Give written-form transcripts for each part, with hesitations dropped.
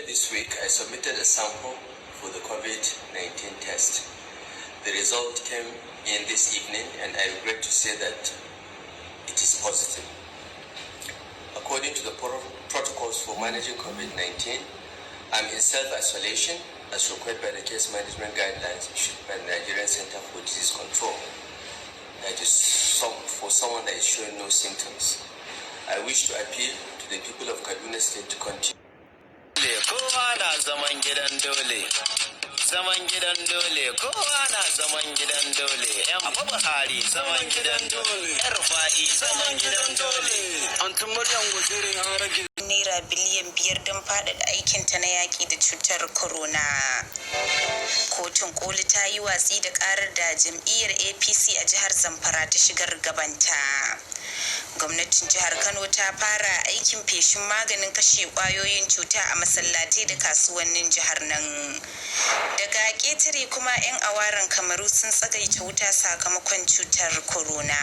this week, I submitted a sample for the COVID-19 test. The result came in this evening, and I regret to say that it is positive. According to the protocols for managing COVID-19, I'm in self-isolation as required by the case management guidelines issued by the Nigerian Center for Disease Control. That is for someone that is showing no symptoms. I wish to appeal to the people of Kaduna State to continue. Kowa na zaman gidan dole, zaman gidan dole, kowa na zaman gidan dole. Yan Buhari, zaman gidan dole. Yan Rufa'i, zaman gidan dole. Antin Maryam Waziri an rage. ₦5 biliyan don faɗaɗa aikinta na yaƙi da cutar corona. Kotun Koli ta yi watsi da ƙarar da jam'iyyar APC a jihar Zamfara ta shigar gabanta. Gwamnatin jihar Kano ta fara aikin feshin maganin kashe ƙwayoyin cuta a masallatai da kasuwannin jihar nan. Daga ƙetare kuma, 'yan awaren Kamaru sun tsagaita wuta sakamakon cutar corona.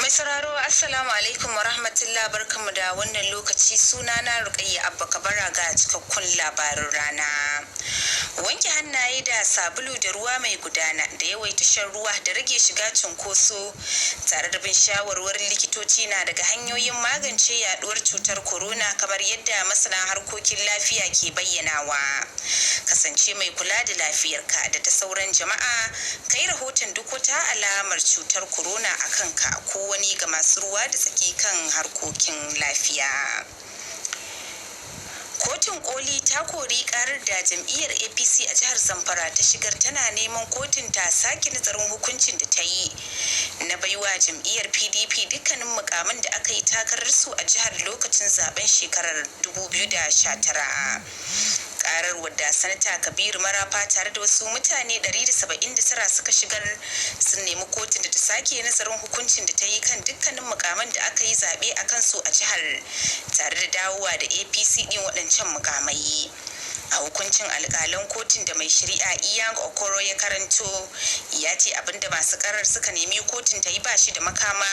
Mai sauraro, Assalamu alaikum wa rahmatullah, barkamu da wannan lokaci. Suna na Rukayya Abba Kabara, ga cikakkun labarin rana. Wanke hannaye da sabulu da ruwa mai gudana da yawaita shan ruwa da rage shiga cunkoso tare da bin shawarwarin likitoci na daga hanyoyin magance yaduwar cutar corona, kamar yadda masana harkokin lafiya ke bayyanawa. Kasance mai kula da lafiyarka da ta sauran jama'a, kai rahoton duk wata alamar cutar corona a kanka ko wani ga masu ruwa da tsaki kan harkokin lafiya. Kotun Koli ta kori karar da jam'iyyar APC a jihar Zamfara ta shigar tana neman kotun ta sake nazarin hukuncin da ta yi na baiwa jam'iyyar PDP dukkanin mukamin da aka yi takarar su a jihar lokacin zaben shekarar 2019. Karar, wadda Sanata Kabiru Marafa tare da wasu mutane 179 suka shigar, sun nemi kotun da ta sake nazarin hukuncin da ta yi kan dukkanin mukaman da aka yi zaɓe a kansu a jihar, tare da dawowa da APC ɗin waɗancan mukamai. A hukuncin alƙalan kotun da mai shari'a Iyan Okoro ya karanto, ya ce abinda masu karar suka nemi kotun ta yi ba shi da makama,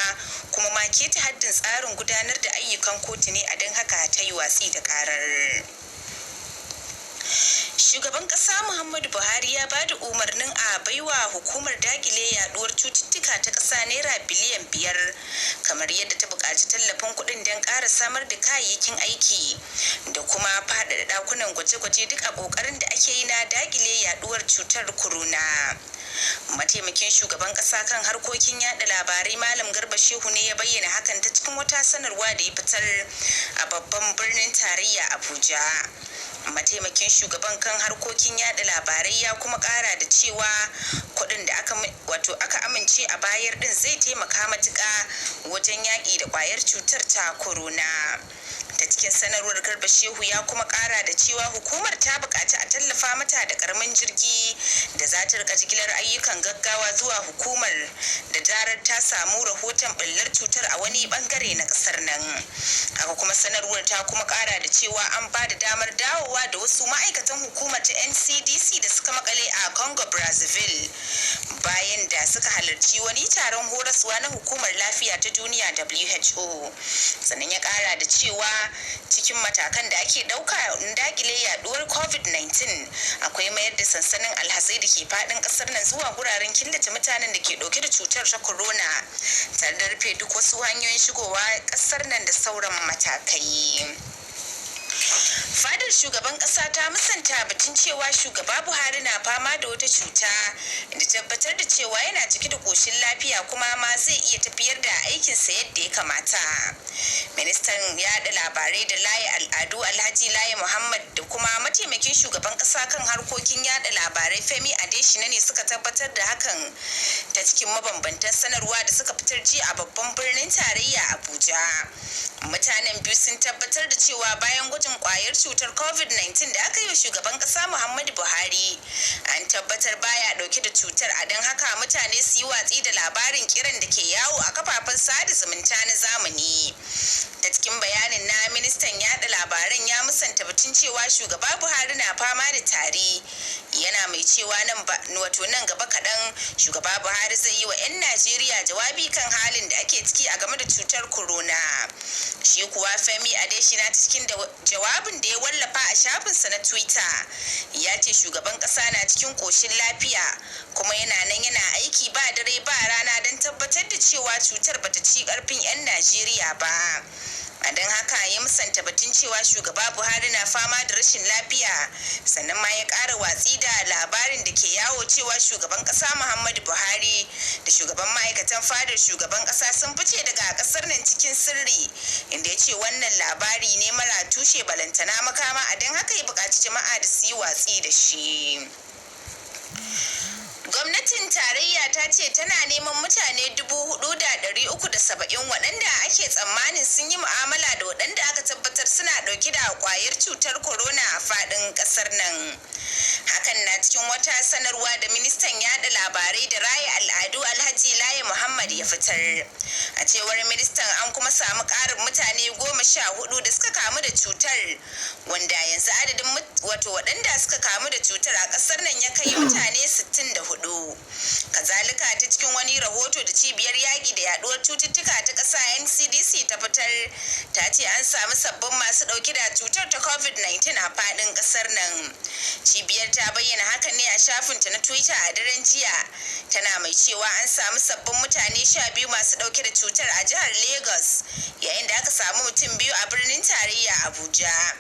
kuma ma keta haddin tsarin gudanar da ayyukan kotu ne, a don haka ta yi watsi da karar. Shugaban kasa Muhammadu Buhari ya ba da umarnin a baiwa hukumar dakile yaduwar cututtuka ta kasa ₦5 biliyan, kamar yadda ta buƙaci tallafin kuɗin, don ƙara samar da kayayyakin aiki da kuma faɗaɗa ɗakunan gwaje-gwaje, duk a ƙoƙarin da ake yi na dakile yaduwar cutar corona. Mataimakin shugaban kasa kan harkokin yada labarai, Malam Garba Shehu, ne ya bayyana hakan ta cikin wata sanarwa da ya fitar a babban birnin tarayya Abuja. Mataimakin shugaban kan harkokin yada labarai ya kuma kara da cewa kuɗin da aka wato aka amince a bayar din zai taimaka matuƙa wajen yaƙi da ƙwayar cutar ta corona. Ta cikin sanarwar, Garba Shehu ya kuma kara da cewa hukumar ta buƙaci a tallafa mata da ƙaramin jirgi da za ta rika jigilar ayyukan gaggawa zuwa hukumar da zarar ta samu rahoton ɓullar cutar a wani bangare na ƙasar nan. Haka kuma, sanarwar ta kuma kara da cewa an ba da damar dawowa da wasu ma'aikatan hukumar ta NCDC da suka makale a Congo Brazzaville bayan da suka halarci wani taron horaswa na Hukumar Lafiya ta Duniya, WHO. Sannan ya kara da cewa cikin matakan da ake dauka dakile yaduwar COVID-19 akwai mayar da sansanin alhazai da ke fadin kasar nan zuwa wuraren killace mutanen da ke dauke da cutar ta corona, tare da rufe duk wasu hanyoyin shigowa kasar nan da sauran matakai. Fadar shugaban kasa ta musanta batun cewa Shugaba Buhari na fama da wata cuta, da tabbatar da cewa yana cike da koshin lafiya kuma ma zai iya tafiyar da aikinsa yadda ya kamata. Ministan yada labarai da layi al'adu, Alhaji Layi Muhammad, da kuma mataimakin shugaban kasa kan harkokin yada labarai, Femi Adeshina, ne suka tabbatar da hakan ta cikin mabambantan sanarwa da suka fitar jiya a babban birnin tarayya Abuja. Mutanen biyu sun tabbatar da cewa bayan gwajin kwayar cutar cutar COVID-19 da aka yi wa shugaban ƙasa Muhammadu Buhari, an tabbatar baya ɗauke da cutar, a don haka mutane su yi watsi da labarin kiran da ke yawo a kafafen sada zumunta na zamani. Ta cikin bayanin na ministan yada labaran, ya musanta batun cewa shugaba Buhari na fama da tari, yana mai cewa nan wato nan gaba kaɗan shugaba Buhari zai yi wa 'yan Najeriya jawabi kan halin da ake ciki a game da cutar corona. Shi kuwa Femi Adeshina, ta cikin jawabin da ya wallafa a shafinsa na Twitter, ya ce shugaban ƙasa na cikin ƙoshin lafiya kuma yana nan yana aiki ba dare ba rana don tabbatar da cewa cutar bata ci ƙarfin 'yan Najeriya ba. A don haka ya musanta batun cewa shugaba Buhari na fama da rashin lafiya. Sannan ma ya ƙara watsi da labarin da ke yawo cewa shugaban ƙasa Muhammadu Buhari da shugaban ma'aikatan fadar shugaban ƙasa sun fice daga ƙasar nan cikin sirri, inda ya ce wannan labari ne mara tushe balantana makama. A don haka ya buƙaci jama'a da su yi watsi da shi. Gwamnatin tarayya ta ce tana neman mutane 4,370 waɗanda ake tsammanin sun yi mu'amala da waɗanda aka tabbatar suna ɗauke da ƙwayar cutar corona a faɗin ƙasar nan. Hakan na cikin wata sanarwa da ministan yada labarai da raya al'adu, Alhaji Layi Muhammad, ya fitar. A cewar ministan, an kuma samu ƙarin mutane 14 da suka kamu da cutar, wanda yanzu adadin wato waɗanda suka kamu da cutar a ƙasar nan ya kai mutane 64. Kazalika, ta cikin wani rahoto da cibiyar yaƙi da yaduwar cututtuka ta ƙasa, NCDC, ta fitar, ta ce an samu sabbin masu ɗauke da cutar ta COVID-19 a faɗin ƙasar nan. Cibiyar ta bayyana hakan ne a shafinta na Twitter a daren jiya, tana mai cewa an samu sabbin mutane 12 masu ɗauke da cutar a jihar Lagos, yayin da aka samu mutum biyu a birnin tarayya Abuja.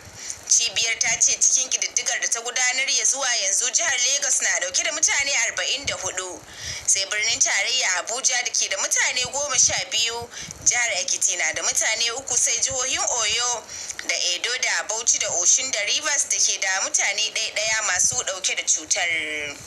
Cibiyar ta ce cikin ƙididdigar da ta gudanar ya zuwa yanzu, jihar Lagos na dauke da mutane 44, sai birnin tarayya Abuja da ke da mutane 12. Jihar Ekiti na da mutane uku, sai jihohin Oyo da Edo da Bauchi da Oshun da Rivers da ke da mutane ɗaya-ɗaya masu dauke da cutar.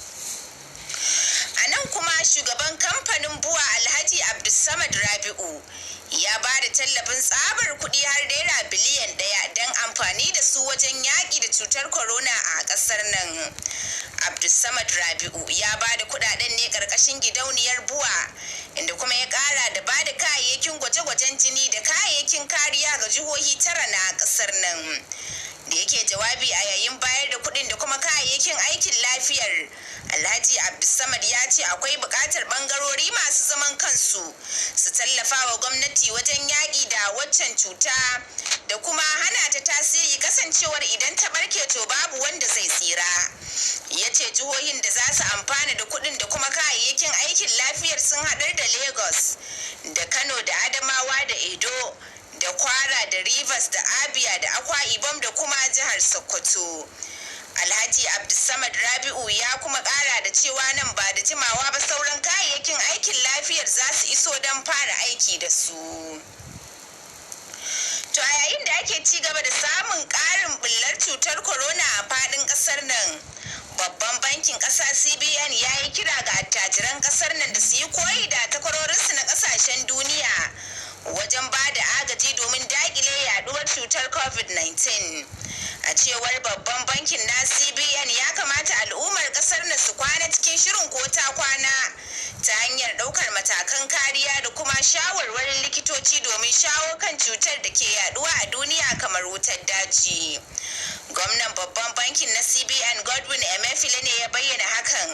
A nan kuma, shugaban kamfanin BUA, Alhaji Abdulsamad Rabi'u, ya ba da tallafin tsabar kuɗi har naira biliyan 1 don amfani da su wajen yaƙi da cutar corona a ƙasar nan. Abdulsamad Rabi'u ya ba da kuɗaɗen ne ƙarƙashin gidauniyar BUA, inda kuma ya ƙara da ba da kayayyakin gwaje-gwajen jini da kayayyakin kariya ga jihohi tara na ƙasar nan. Da yake jawabi a yayin bayar da kuɗin da kuma kayayyakin aikin lafiyar, Alhaji Abdulsamad ya ce akwai buƙatar ɓangarori masu zaman kansu su tallafa wa gwamnati wajen yaƙi da waccan cuta da kuma hana ta tasiri, kasancewar idan ta ɓarke to babu wanda zai tsira. Ya ce jihohin da za su amfana da kuɗin da kuma kayayyakin aikin lafiyar sun haɗar da Lagos da Kano da Adamawa da Edo da Kwara da Rivers da Abia da Akwa Ibom da kuma jihar Sokoto. Alhaji Abdulsamad Rabi'u ya kuma kara da cewa nan ba da jimawa ba sauran kayayyakin aikin lafiyar za su iso don fara aiki da su. To, a yayin da ake ci gaba da samun karin bullar cutar corona a fadin kasar nan, babban bankin kasa, CBN, ya yi kira ga attajiran kasar nan da su yi koyi da takwarorinsu na kasashen duniya wajen ba da agaji domin dakile yaduwar cutar COVID-19. A cewar babban bankin na CBN, ya kamata al'ummar kasar na su kwana cikin shirin ko ta kwana ta hanyar daukar matakan kariya da kuma shawarwarin likitoci domin shawo kan cutar da ke yaduwa a duniya kamar wutar daji. Gwamnan babban bankin na CBN, Godwin Emefiele, ne ya bayyana hakan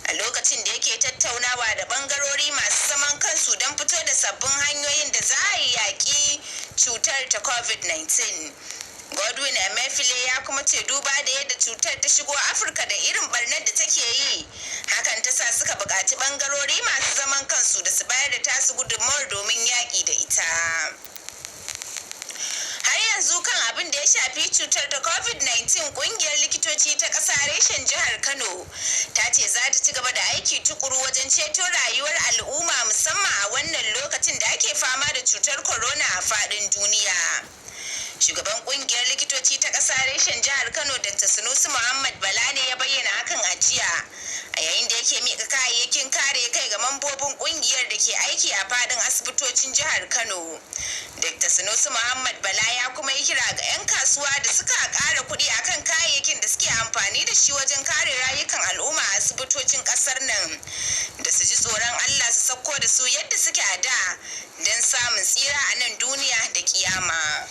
a lokacin da yake tattaunawa da bangarori masu zaman kansu don fito da sabbin hanyoyin da za a yi yaƙi cutar ta COVID-19. Godwin Emefiele ya kuma ce duba da yadda cutar ta shigo Afirka da irin barnar da take yi, hakan ta sa suka buƙaci bangarori masu zaman kansu da su bayar da tasu gudunmawar domin yaƙi da ita. Har yanzu kan abin da ya shafi cutar ta COVID-19, kungiyar likitoci ta ƙasa reshen jihar Kano ta ce za ta ci gaba da aiki tukuru wajen ceto rayuwar al'umma, musamman a wannan lokacin da ake fama da cutar corona a faɗin duniya. Shugaban kungiyar likitoci ta ƙasa reshen jihar Kano, Dr. Sunusi Muhammad Bala, ne ya bayyana hakan a jiya a yayin da yake mika kayayyakin kare kai ga mambobin kungiyar da ke aiki a fadin asibitocin jihar Kano. Dr. Sunusi Muhammad Bala ya kuma yi kira ga 'yan kasuwa da suka ƙara kuɗi. shi wajen kare rayukan al'umma a asibitocin kasar nan da su ji tsoron Allah su sauko da su yadda suke a da don samun tsira a nan duniya da kiyama.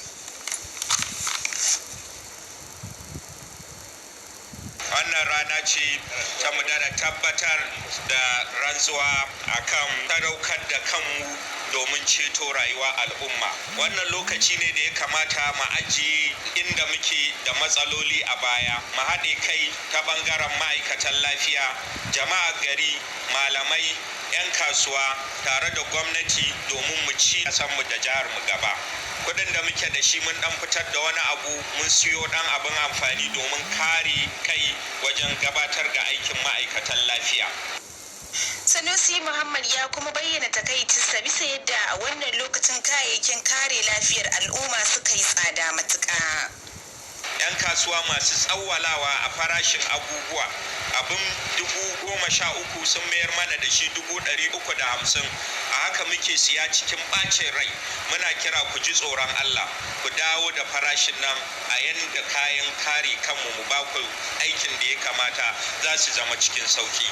Wannan rana ce ta mu da tabbatar da rantsuwa akan sadaukar da kanmu domin ceto rayuwa al'umma. Wannan lokaci ne da ya kamata mu ajiye inda muke da matsaloli a baya, mu haɗe kai ta ɓangaren ma'aikatan lafiya, jama'a gari, malamai, 'yan kasuwa, tare da gwamnati domin mu ci mu da jihar mu gaba. Kudin da muke da shi, mun dan fitar da wani abu, mun siyo dan abin amfani domin kare kai wajen gabatar ga aikin ma'aikatan lafiya. Sanusi Muhammad ya kuma bayyana takaicinsa bisa yadda a wannan lokacin kayayyakin kare lafiyar al'umma suka yi tsada matuƙa. 'Yan kasuwa masu tsawwalawa a farashin abubuwa, abin 13,000 sun mayar mana da shi 350,000. A haka muke siya cikin ɓacin rai. Muna kira ku ji tsoron Allah, ku dawo da farashin nan a yanda kayan kare kanmu mu ba ku aikin da ya kamata za su zama cikin sauki.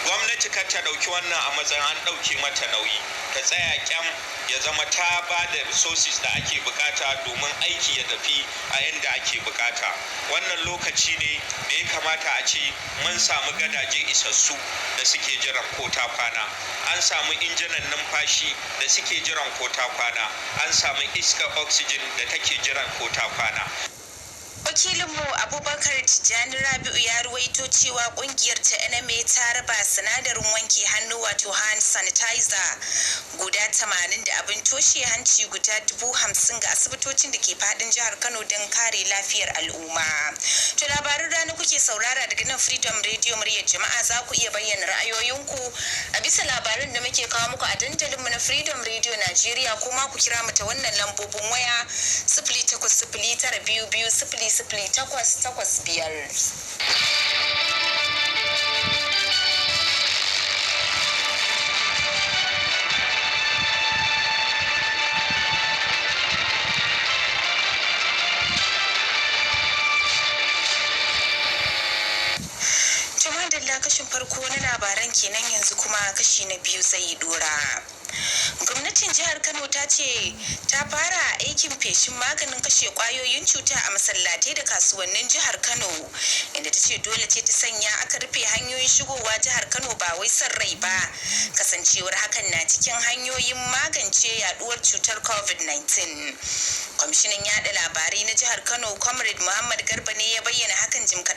Gwamnati kar ta ɗauki wannan a matsayin an ɗauke mata nauyi, ta tsaya kyam, ya zama ta ba da resources da ake bukata domin aiki ya tafi a yanda ake bukata. Wannan lokaci ne da ya kamata a ce mun samu gadaje isassu da suke jiran ko ta kwana, an samu injinan numfashi da suke jiran ko ta kwana, an samu iskar oxygen da take jiran ko ta kwana. Wakilinmu Abubakar Tijjani Rabi'u ya ruwaito cewa kungiyar ta NMA ta raba sinadarin wanke hannu, wato hand sanitizer, guda 80 da abin toshe hanci guda 50,000 ga asibitocin da ke fadin jihar Kano don kare lafiyar al'umma. To, labarin rana kuke saurara daga nan Freedom Radio, muryar jama'a. Za ku iya bayyana ra'ayoyinku a bisa labarin da muke kawo muku a dandalinmu na Freedom Radio Najeriya, ko ma ku kira mu ta wannan lambobin waya: 08092200885. Tumadalla, kashin farko na labaran kenan, yanzu kuma kashi na biyu zai dora. Gwamnatin jihar Kano ta ce ta fara aikin feshin maganin kashe kwayoyin cuta a masallatai da kasuwannin jihar Kano, inda ta ce dole ce ta sanya aka rufe hanyoyin shigowa jihar Kano, ba wai son rai ba, kasancewar hakan na cikin hanyoyin magance yaduwar cutar COVID-19. Kwamishinan yada labarai na jihar Kano, Comrade Muhammad Garba, ne ya bayyana hakan jim kaɗan.